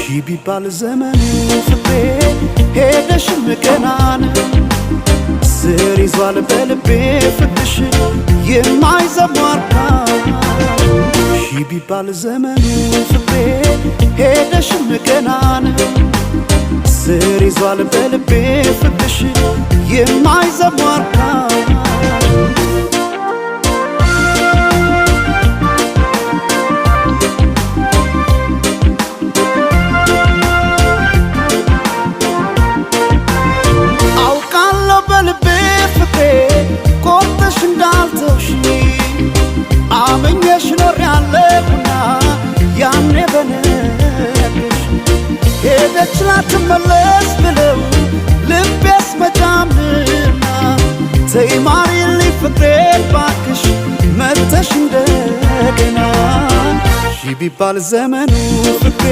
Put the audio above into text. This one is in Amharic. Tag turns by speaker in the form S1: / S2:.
S1: ሺ ቢባል ዘመኑ ፍቅሬ ሄደሽም ገናን ስር ይዟል በልቤ ፍቅርሽ የማይዘሟርካ። ሺ ቢባል ዘመኑ ፍቅሬ ሄደሽም ገናን ስር ይዟል በልቤ ፍቅርሽ የማይዘሟርካ። አውቃለሁ በልቤ ፍቅሬ ቆርጠሽ እንዳልተውሽኝ፣ አምኜሽ ኖሬያለሁና ያኔ በነግርሽ። ሄደች ላትመለስ ብለው ልቤስ መጫምና፣ ተይ ማሪልኝ ፍቅሬ ባክሽ መተሽ እንደገና። ሺ ቢባል ዘመኑ ፍቅሬ